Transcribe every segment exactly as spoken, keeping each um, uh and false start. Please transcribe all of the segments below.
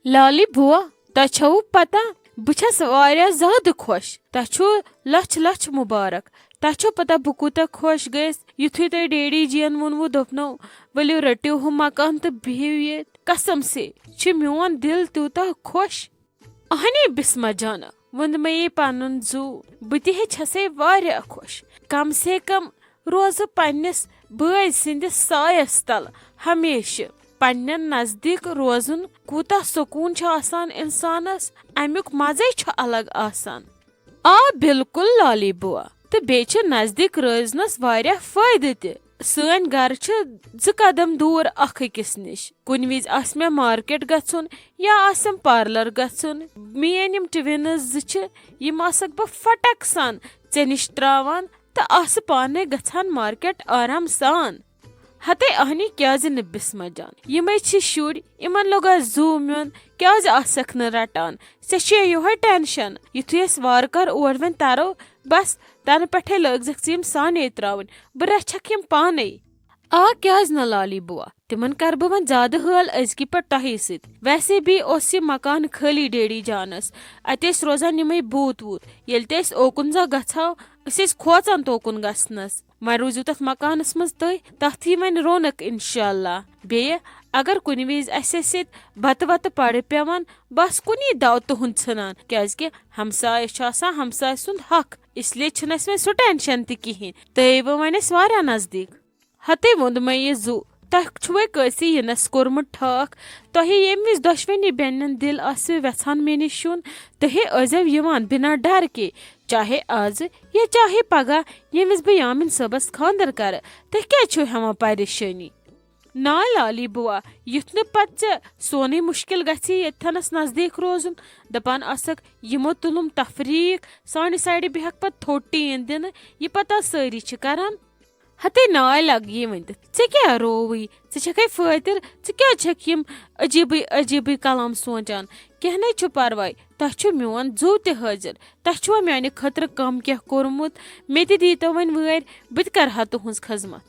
Lolly بوا، تۄہہِ چھوٕ پتہ، بہٕ چھس واریاہ زیادٕ خۄش۔ تۄہہِ چھو لچھ لچھ مبارک۔ تۄہہِ چھو پتہ بہٕ کوٗتاہ خۄش گٔیس یُتھُے تۄہہِ ڈیڈی جین ووٚنوٕ، دوٚپنو، "ؤلِو رٔٹِو ہُہ مکان تہٕ بِہِو ییٚتہِ۔" قسم سے چھُ میون دِل تیوٗتاہ خۄش۔ اہنی بسمہ جانہ، ووٚن مےٚ یہِ پنُن زُو۔ بہٕ تہِ ہے چھسے واریاہ خۄش۔ کم سے کم روزٕ پننِس بٲے سٕنٛدِس سایس تل ہمیشہٕ۔ پننٮ۪ن نزدیٖک روزُن کوٗتاہ سکوٗن چھُ آسان انسانس، امیُک مزے چھُ الگ آسان۔ آ، بالکل لالی بوا۔ تہٕ بیٚیہِ چھِ نزدیٖک روزنس واریاہ فٲیدٕ تہِ۔ سٲنۍ گرٕ چھِ زٕ قدم دوٗر اکھ أکِس نِش۔ کُنہِ وِزِ آسہِ مےٚ مارکیٹ گژھُن یا آسٮ۪م پارلر گژھُن، میٲنۍ یِم ٹوِنٕز زٕ چھِ، یِم آسکھ بہٕ فٹک سان ژےٚ نِش تراوان تہٕ آسہٕ پانے گژھان مارکیٹ آرام سان۔ ہتے اہنی، کیازِ نہٕ بسمہ جان؟ یِمے چھِ شُرۍ، یِمن لوٚگ آز زُو میون، کیازِ آسکھ نہٕ رٹان؟ ژےٚ چھُے یِہوے ٹینشن۔ یُتھُے أسۍ وارٕ کارٕ اور وۄنۍ ترو، بس تنہٕ پٮ۪ٹھے لٲگزکھ ژٕ یِم سانے تراوٕنۍ۔ بہٕ رچھکھ یِم پانے۔ آ، کیازِ نہٕ لالی بوا؟ تِمن کرٕ بہٕ وۄنۍ زیادٕ حٲل أزکی پٮ۪ٹھ تۄہی سۭتۍ۔ ویسے بھی اوس یہِ مکان خٲلی ڈیڈی جانس۔ اتہِ ٲسۍ روزان یِمے بوٗت ووٗت۔ ییٚلہِ تہِ أسۍ اوکُن زا گژھو، أسۍ ٲسۍ کھوژان توکُن گژھنس۔ وۄنۍ روٗزِو تتھ مکانس منٛز تُہۍ، تتھ یی وۄنۍ رونق انشاءاللہ۔ بیٚیہِ اگر کُنہِ وِزِ اسہِ آسہِ ییٚتہِ بتہٕ وتہٕ پڑِ پٮ۪وان، بس کُنی دو تُہُنٛد ژھٕنان، کیازِ کہِ ہمسایہِ چھُ آسان ہمسایہِ سُنٛد حق، اس لیے چھُنہٕ اسہِ وۄنۍ سُہ ٹینشن تہِ کِہیٖنۍ۔ تُہۍ یِیِو وۄنۍ اسہِ واریاہ نزدیٖک۔ ہتے ووٚند مےٚ یہِ زُو، تۄہہِ چھُوے کٲنٛسہِ یِنس کوٚرمُت ٹھاکھ؟ تۄہہِ ییٚمہِ وِزِ دۄشوٕنی بیٚنٮ۪ن دِل آسہِ وٮ۪ژھان مےٚ نِش یُن، تُہۍ ٲسۍزیو یِوان بنا ڈر کے، چاہے آزٕ یا چاہے پگاہ، ییٚمہِ وِزِ بہٕ یامِن صٲبس خانٛدر کرٕ۔ تُہۍ کیازِ چھِو ہٮ۪وان پریشٲنی؟ ناے لالی بوا، یُتھ نہٕ پتہٕ ژےٚ سونُے مُشکل گژھی ییٚتھٮ۪نس نزدیٖک روزُن، دپان آسکھ، یِمو تُلُم تفریٖق، سانہِ سایڈِ بیٚہکھ پتہٕ تھوٚد ٹیٖن دِنہٕ، یہِ پتہ سٲری چھِ کران۔ ہتے ناے لگیے ؤنِتھ، ژےٚ کیٛاہ رووٕے؟ ژٕ چھکھے فٲطر، ژٕ کیٛازِ چھکھ یِم عجیٖبٕے عجیٖبٕے کلام سونچان؟ کینٛہہ نے چھُ پرواے، تۄہہِ چھُ میون زُو تہِ حٲضِر۔ تۄہہِ چھُوا میانہِ خٲطرٕ کم کینٛہہ کوٚرمُت؟ مےٚ تہِ دیٖتو وۄنۍ وٲرۍ، بہٕ تہِ کرٕ ہا تُہنٛز خدمت۔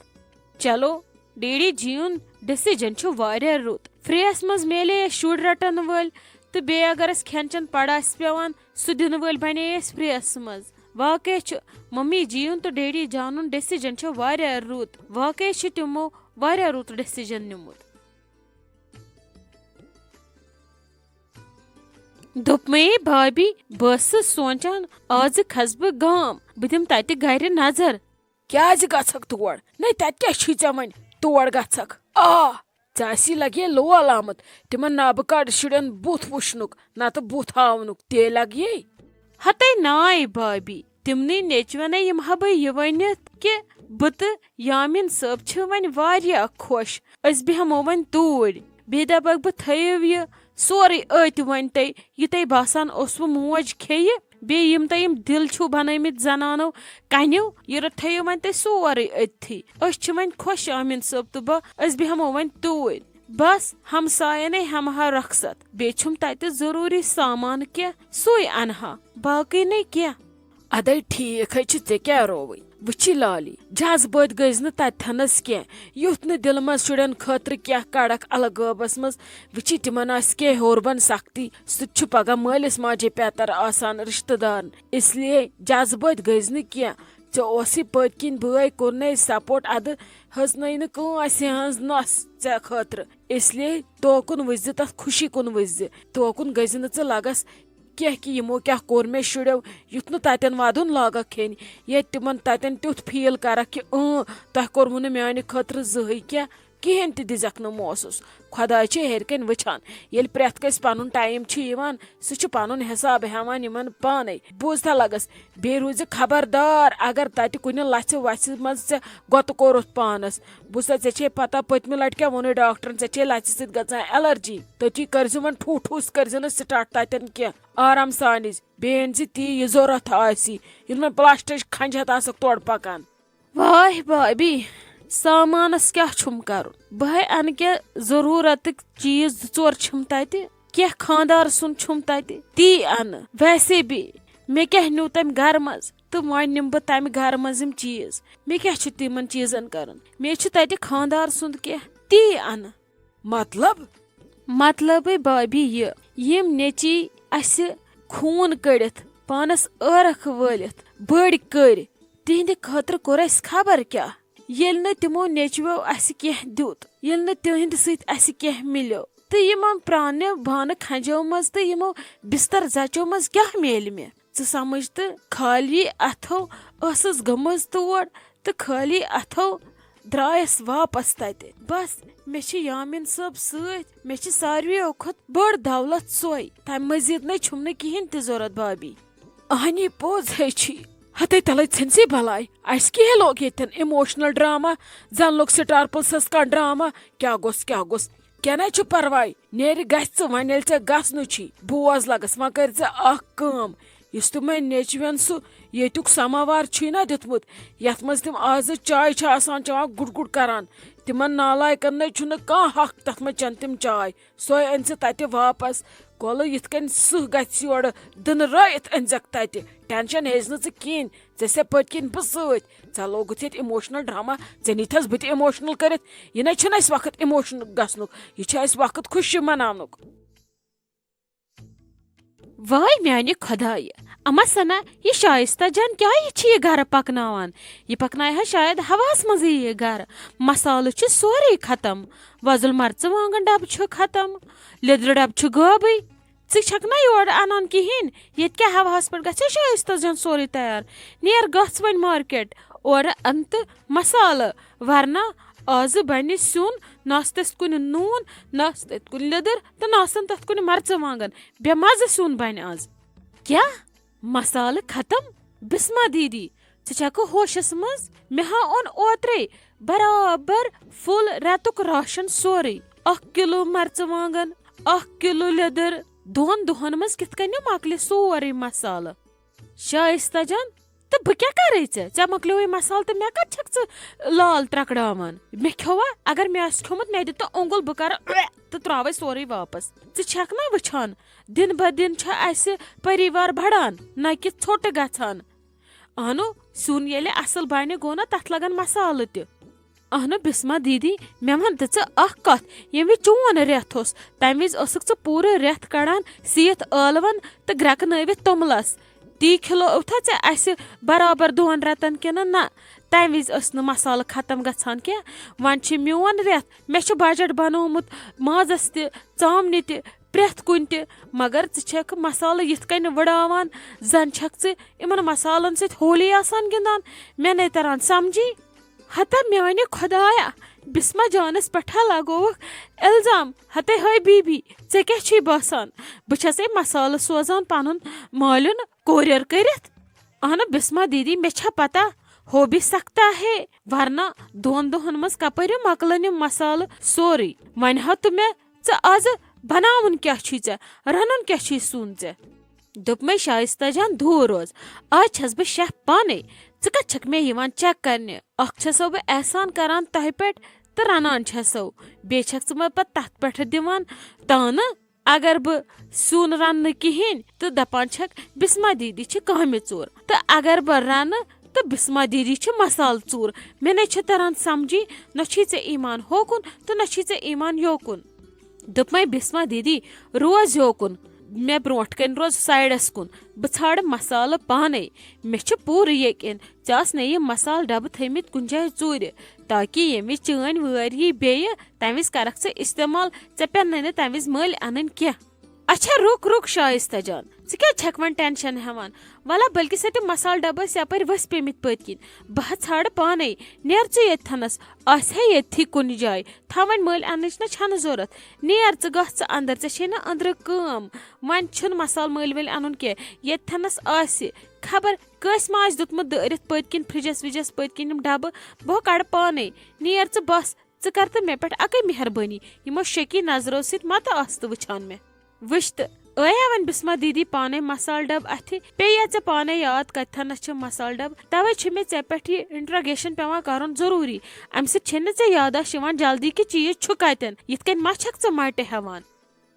چلو، ڈیڈی جیُن ڈیسیجن چھُ واریاہ رُت۔ فریس منٛز میلے اَسہِ شُرۍ رٹن وٲلۍ، تہٕ بیٚیہِ اگر اَسہِ کھٮ۪ن چٮ۪ن پڑ آسہِ پٮ۪وان، سُہ دِنہٕ وٲلۍ بنے اَسہِ فریس منٛز۔ واقعی چھُ ممی جیُن تہٕ ڈیڈی جانُن ڈیسیجن چھُ واریاہ رُت۔ واقعی چھُ تِمو واریاہ رُت ڈیسیجن نیُمُت۔ دوٚپمَے بھابی، بہٕ ٲسٕس سونٛچان، آزٕ کھسہٕ بہٕ گام، بہٕ دِمہٕ تَتہِ گَرِ نظر۔ کیٛازِ گژھکھ تور؟ نَے، تَتہِ کیٛاہ چھُے ژےٚ وۄنۍ تور گژھکھ؟ آ، ژےٚ آسی لگے لول آمُت تِمن نابکار شُرٮ۪ن بُتھ وٕچھنُک، نتہٕ بُتھ ہاونُک۔ تے لگیے۔ ہتے ناے بھابی، تِمنٕے نیچوٮ۪نے یِمہٕ ہا بہٕ یہِ ؤنِتھ کہِ بہٕ تہٕ یامین صٲب چھِ وۄنۍ واریاہ خۄش۔ أسۍ بیٚہمو وۄنۍ توٗرۍ۔ بیٚیہِ دپکھ بہٕ، تھٲیِو یہِ سورُے أتۍ وۄنۍ تۄہہِ، یہِ تۄہہِ باسان اوسوٕ موج کھیٚیہِ، بیٚیہِ یِم تۄہہِ یِم دِل چھِو بنٲومٕتۍ زنانو کنیو، یہِ تھٲیِو وۄنۍ تُہۍ سورُے أتھی۔ أسۍ چھِ وۄنۍ خۄش، یامین صٲب تہٕ بہٕ، أسۍ بیٚہمو وۄنۍ توٗرۍ۔ بس، ہمساین ہے ہٮ۪مہٕ ہا رۄخصت، بیٚیہِ چھُم تتہِ ضروٗری سامان کینٛہہ، سُے انہٕ ہا، باقٕے نے کینٛہہ۔ ادے ٹھیٖک ہے چھُ، ژےٚ کیٛاہ رووٕے؟ وٕچھی لالی، جذبٲتۍ گٔژھۍ نہٕ تتہِ تھنس کینٛہہ، یُتھ نہٕ دِلہٕ منٛز شُرٮ۪ن خٲطرٕ کینٛہہ کڑکھ الہٕ غٲبس منٛز۔ وٕچھی، تِمن آسہِ کینٛہہ ہیوٚر بۄن سختی، سُہ تہِ چھُ پگاہ مٲلِس ماجے پیتر آسان رشتہٕ دارن۔ اس لیے جذبٲتۍ گٔژھۍ نہٕ کینٛہہ۔ ژےٚ اوسُے پٔتۍ کِنۍ بٲے، کوٚرنے سپورٹ، ادٕ ہیٚژنٲے نہٕ کٲنٛسہِ ہٕنٛز نۄس ژےٚ خٲطرٕ۔ اس لیے توکُن وٕچھ زِ، تتھ خوشی کُن وٕچھ زِ، توکُن گٔژھۍ نہٕ ژٕ لگس کینٛہہ کہِ یِمو کیٛاہ کوٚر مےٚ شُرٮ۪و، یُتھ نہٕ تتٮ۪ن ودُن لاگکھ کھیٚنۍ، یا تِمن تتٮ۪ن تیُتھ فیٖل کرکھ کہِ اۭں، تۄہہِ کوٚروٕ نہٕ میانہِ خٲطرٕ زٕہٕے کینٛہہ، کِہیٖنۍ تہِ دِژکھ نہٕ موسس۔ خۄداے چھُ ہیٚرِ کنۍ وٕچھان۔ ییٚلہِ پرٛٮ۪تھ کٲنٛسہِ پنُن ٹایم چھُ یِوان، سُہ چھُ پنُن حساب ہٮ۪وان یِمن پانے۔ بوٗزتھا لگس، بیٚیہِ روٗزِ خبردار، اگر تتہِ کُنہِ لژھِ وژھِ منٛز ژےٚ گۄتہٕ کوٚرُتھ پانس۔ بوٗزتھا، ژےٚ چھے پتہ، پٔتمہِ لٹہِ کیٛاہ ووٚنُے ڈاکٹرن، ژےٚ چھے لژھِ سۭتۍ گژھان الرجی۔ تٔتی کٔرزِ وۄنۍ ٹھوٗ ٹھوٗس کٔرزِ نہٕ سٹارٹ تتٮ۪ن کینٛہہ۔ آرام سان یِزِ، بیٚیہِ أنۍ زِ تی یہِ ضروٗرت آسہِ، ییٚلہِ وۄنۍ پلاسٹرٕچ کھنجہِ ہتھ آسکھ تورٕ پکان۔ واے بھابی، سامانس کیٛاہ چھُم کرُن؟ بہٕ ہے انہٕ کینٛہہ ضروٗرتٕکۍ چیٖز زٕ ژور چھِم تتہِ، کینٛہہ خانٛدار سُنٛد چھُم تتہِ، تی انہٕ۔ ویسے بھی مےٚ کیٛاہ نیوٗ تٔمۍ گرٕ منٛز، تہٕ وۄنۍ نِمہٕ بہٕ تمہِ گرٕ منٛز یِم چیٖز۔ مےٚ کیٛاہ چھُ تِمن چیٖزن کرُن؟ مےٚ چھُ تتہِ خانٛدار سُنٛد کینٛہہ، تی انہٕ۔ مطلب؟ مطلبٕے بھابی یہِ، یِم نیٚچی اسہِ خوٗن کٔڑِتھ، پانس عٲرکھ وٲلِتھ بٔڑۍ کٔرۍ، تِہنٛدِ خٲطرٕ کوٚر اسہِ خبر کیٛاہ۔ ییٚلہِ نہٕ تِمو نیٚچویو اسہِ کینٛہہ دیُت، ییٚلہِ نہٕ تِہنٛدِ سۭتۍ اسہِ کینٛہہ مِلیو، تہٕ یِمن پرٛانہِ بانہٕ کھنٛجو منٛز تہٕ یِمو بستر زچو منٛز کیٛاہ میلہِ مےٚ؟ ژٕ سمجھ تہٕ خٲلی اتھو ٲسٕس گٔمٕژ تور تہٕ خٲلی اتھو درٛایس واپس تتہِ۔ بس، مےٚ چھِ یامین صٲب سۭتۍ، مےٚ چھِ ساروِیو کھۄتہٕ بٔڑ دولت سۄے۔ تمہِ مزید نے چھُم نہٕ کِہیٖنۍ تہِ ضروٗرت، بابی۔ اہنی پوٚز ہے چھی۔ ہتے تلے ژھنسی بلاے۔ اسہِ کیٛاہ لوگ ییٚتٮ۪ن emotional drama؟ زن لوگ Star Plus-س کانٛہہ drama۔ کیٛاہ گوٚژھ، کیٛاہ گوٚژھ؟ کینٛہہ نَے چھُ پرواے، نیرِ گژھِ ژٕ، وۄنۍ ییٚلہِ ژےٚ گژھنُے چھی۔ بوز لگس، وۄنۍ کٔرۍ زِ اکھ کٲم، یُس تہِ مےٚ نیٚچوٮ۪ن سُہ ییٚتیُک سماوار چھُے نہ دیُتمُت، یتھ منٛز تِم آزٕ چاے چھِ آسان چٮ۪وان، گُڑ گُڑ کران، تِمن نالایکن نَے چھُنہٕ کانٛہہ حق، تتھ منٛز چٮ۪ن تِم چاے۔ سۄے أنۍ زِ تتہِ واپس۔ کۄلہٕ یِتھ کٔنۍ سٕہہ گژھِ یورٕ دٕنہٕ رٲیِتھ أنۍ زٮ۪کھ تتہِ۔ ٹینشن ہیٚیِز نہٕ ژٕ کِہیٖنۍ، ژےٚ سۭتۍ پٔتۍ کِنۍ بہٕ سۭتۍ۔ ژےٚ لوگُتھ ییٚتہِ emotional drama، ژےٚ نیٖتھس بہٕ تہِ emotional کٔرِتھ۔ یہِ نَے چھُنہٕ اَسہِ وقت emotional گژھنُک، یہِ چھُ اَسہِ وقت خوشی مناونُک۔ واے میانہِ خۄدایہِ، اما سنا، یہِ شایستہ جان کیٛاہ یہِ چھِ یہِ گرٕ پکناوان؟ یہِ پکنایہِ ہا شاید ہوہس منٛزٕے یہِ گرٕ۔ مسالہٕ چھُ سورُے ختم، وۄزُل مرژٕوانٛگن ڈبہٕ چھُ ختم، لیٚدرِ ڈبہٕ چھُ غٲبٕے۔ ژٕ چھکھ نا یورٕ انان کِہیٖنۍ؟ ییٚتہِ کیٛاہ ہوہس پٮ۪ٹھ گژھِ شایستہ جان سورُے تیار؟ نیر گژھ وۄنۍ market، اورٕ ان تہٕ مسالہٕ، ورنہ آزٕ بنہِ سیُن، نہ آسہِ تتھ کُنہِ نوٗن، نہ آسہِ تتھ کُنہِ لیٚدٕر تہٕ نہ آسن تتھ کُنہِ مرژٕوانٛگن۔ بے مزٕ سیُن بنہِ آز۔ کیٛاہ؟ مسالہٕ ختم؟ بسمہ دیدی، ژٕ چھکھٕ ہوشس منٛز؟ مےٚ ہا اوٚن اوترے برابر full رٮ۪تُک راشن سورُے۔ اکھ کِلوٗ مرژٕوانٛگن، اکھ کِلوٗ لیٚدٕر۔ دۄن دۄہن منٛز کِتھ کٔنۍ مۄکلہِ سورُے مسالہٕ؟ شایستہ جان، تہٕ بہٕ کیٛاہ کرے ژےٚ؟ ژےٚ مۄکلیووُے مسالہٕ تہٕ مےٚ کتھ چھکھ ژٕ لال ترکڑاوان؟ مےٚ کھیوٚوا؟ اگر مےٚ آسہِ کھیوٚمُت، مےٚ دِ تہٕ اوٚنگُل، بہٕ کرٕ تہٕ تراوے سورُے واپس۔ ژٕ چھکھ نا وٕچھان، دِن بہ دِن چھُ اسہِ پریوار بڑان، نہ کہِ ژھوٚٹ گژھان۔ اہنو، سیُن ییٚلہِ اصل بنہِ، گوٚو نا تتھ لگان مسالہٕ تہِ۔ اہنو بسمہ دیدی، مےٚ ون تہٕ ژٕ اکھ کتھ، ییٚمہِ وِزِ چون رٮ۪تھ اوس، تمہِ وِزِ ٲسٕکھ ژٕ پوٗرٕ رٮ۪تھ کڑان سیٖتھ ٲلون تہٕ گرٛٮ۪کنٲوِتھ توٚملس۔ تی کھلووتھا ژےٚ اسہِ برابر دۄن رٮ۪تن کِنہٕ نہ؟ تمہِ وِزِ ٲسۍ نہٕ مسالہٕ ختم گژھان کینٛہہ۔ وۄنۍ چھُ میون رٮ۪تھ، مےٚ چھُ budget بنوومُت مازس تہِ، ژامنہِ تہِ، پرٛٮ۪تھ کُنہِ تہِ، مگر ژٕ چھکھ مسالہٕ یِتھ کٔنۍ وٕڑاوان، زن چھکھ ژٕ یِمن مسالن سۭتۍ ہولی آسان گِنٛدان۔ مےٚ نے تران سمجھی۔ ہتا میانہِ خۄدایا، بسمہ جانس پٮ۪ٹھا لگووُکھ الزام۔ ہتے ہے بیبی، ژےٚ کیٛاہ چھُے باسان؟ بہٕ چھسے مسالہٕ سوزان پنُن مالیُن courier کٔرِتھ؟ اہنہ بسمہ دیدی، مےٚ چھا پتہ، ہو بھی سکتا ہے، ورنہ دۄن دۄہن منٛز کپٲرۍ مۄکلن یِم مسالہٕ سورُے؟ وۄنۍ ہا تہٕ مےٚ ژٕ آزٕ بناوُن کیٛاہ چھُے ژےٚ؟ رنُن کیٛاہ چھُے سیُن ژےٚ؟ دوٚپمَے، شایستہ جان، دوٗر روز۔ آز چھَس بہٕ شیف پانَے۔ ژٕ کَتہِ چھَکھ مےٚ یِوان check کرنہِ؟ اَکھ چھَسو بہٕ احسان کران تۄہہِ پٮ۪ٹھ تہٕ رَنان چھَسو۔ بیٚیہِ چھَکھ ژٕ مےٚ پَتہٕ تَتھ پٮ۪ٹھ دِوان تانہٕ۔ اگر بہٕ سیُن رَنہٕ نہٕ کِہیٖنۍ تہٕ دَپان چھَکھ، "بسمہ دیدی چھِ کامہِ ژوٗر۔" تہٕ اگر بہٕ رَنہٕ تہٕ بسمہ دیدی چھِ مسالہٕ ژوٗر۔ مےٚ نے چھِ تران سمجھی، نہ چھُے ژےٚ ایمان ہوکُن تہٕ نہ چھُے ژےٚ ایمان یوکُن۔ دوٚپمَے، "بسمہ دیدی، روز یوکُن، مےٚ برونٛٹھ کَنۍ روز sideس کُن۔ بہٕ ژھانٛڈٕ مسالہٕ پانَے۔ مےٚ چھُ پوٗرٕ یقین، ژےٚ آسنے یِم مسالہٕ ڈبہٕ تھٲومٕتۍ کُنہِ جایہِ ژوٗرِ، تاکہِ ییٚمہِ وِزِ چٲنۍ وٲرۍ یی بیٚیہِ، تَمہِ وِزِ کَرَکھ ژٕ استعمال، ژےٚ پٮ۪نَے نہٕ تَمہِ وِزِ مٔلۍ اَنٕنۍ کینٛہہ۔" اچھا، رُک، رُک، شایستہ جان، ژٕ کیٛازِ چھَکھ وۄنۍ tension ہٮ۪وان؟ وَلہ، بلکہِ سا تِم مسالہٕ ڈبہٕ ٲسۍ یَپٲرۍ ؤسۍ پیٚمٕتۍ پٔتۍ کِنۍ۔ بہٕ ہا ژھانٛڈٕ پانَے، نیر ژٕ ییٚتھَنَس، آسہِ ہے ییٚتھی کُنہِ جایہِ۔ تھاو وۄنۍ مٔلۍ اَننٕچ نہ چھَنہٕ ضوٚرَتھ۔ نیر ژٕ گژھ ژٕ اَندَر، ژےٚ چھے نہ أنٛدرٕ کٲم۔ وۄنۍ چھُنہٕ مسالہٕ مٔلۍ ؤلۍ اَنُن کینٛہہ۔ ییٚتھَنَس آسہِ، خبر کٲنٛسہِ ما آسہِ دیُتمُت دٲرِتھ پٔتۍ کِنۍ، فرجَس وِجَس پٔتۍ کِنۍ یِم ڈبہٕ۔ بہٕ ہا کَڑٕ پانَے۔ نیر ژٕ بَس، ژٕ کر تہٕ مےٚ پٮ۪ٹھ اَکٕے مہربٲنی، یِمو شکی نظرو سۭتۍ مہ تہٕ آس تہٕ وٕچھان مےٚ۔ وٕچھ تہٕ، ٲیا وۄنۍ بسمہ دیدی پانے مسالہٕ ڈبہٕ اَتھِ؟ پیٚیہِ یا ژےٚ پانے یاد کتھنس چھِ مسالہٕ ڈبہٕ؟ توے چھُ مےٚ ژےٚ پٮ۪ٹھ یہِ interrogation پٮ۪وان کرُن ضروٗری۔ امہِ سۭتۍ چھے نہٕ ژےٚ یاداشت یِوان جلدی کہِ چیٖز چھُ کتٮ۪ن، یِتھ کٔنۍ ما چھکھ ژٕ مٹہِ ہٮ۪وان؟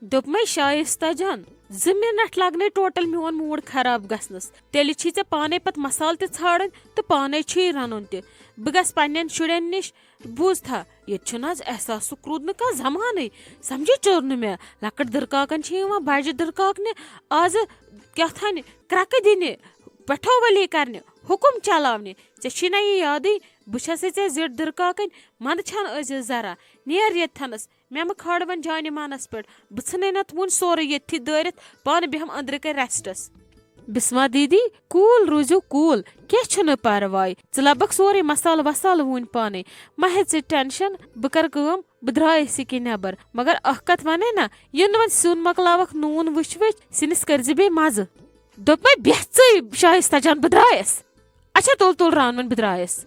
دوٚپمَے، شایستہ جان، زٕ منٹ لگنے total میون mood خراب گژھنس۔ تیٚلہِ چھی ژےٚ پانے پتہٕ مسالہٕ تہِ ژھانڈٕنۍ تہٕ پانے چھُے رنُن تہِ۔ بہٕ گژھٕ پننٮ۪ن شُرٮ۪ن نِش، بوٗزتھا، ییٚتہِ چھُنہٕ آز احساسُک روٗد نہٕ کانٛہہ زمانٕے۔ سمجھے چوٚر نہٕ مےٚ؟ لۄکٕٹۍ دٕرکاکنہِ چھِ یِوان بجہِ دٕرکاکنہِ آز کیٛاہ تھانہِ کرٛکہٕ دِنہِ، پٮ۪ٹھو ؤلی کرنہِ، حُکُم چلاونہِ۔ ژےٚ چھی نہ یہِ یادٕے، بہٕ چھسے ژےٚ زِٹھ دٕرکاکٕنۍ، منٛدٕ چھنہٕ أزِس ذرا۔ نیر ییٚتہِ تھنس، مےٚ مہٕ کھاڑ وۄنۍ جانہِ مانس پٮ۪ٹھ، بہٕ ژھٕنے نتہٕ وُنۍ سورُے ییٚتھی دٲرِتھ، پانہٕ بیٚہم أنٛدرٕ کنۍ ریسٹس۔ بسما دیدی، cool روٗزِو cool، کینٛہہ چھُنہٕ پرواے۔ ژٕ لبکھ سورُے مسالہٕ وسالہٕ وُنۍ پانے۔ مہ ہےٚ ژٕ ٹینشن، بہٕ کرٕ کٲم، بہٕ درٛایس یہِ کہِ نٮ۪بر۔ مگر اکھ کتھ ونے نا، یہِ نہٕ وۄنۍ سیُن مۄکلاوکھ نوٗن وٕچھ وٕچھ، سِنِس کٔرزِ بیٚیہِ مزٕ۔ دوٚپمَے بیٚہہ ژٕے شایستہ جان، بہٕ درٛایس۔ اچھا تُل تُل ران وۄنۍ، بہٕ درٛایس۔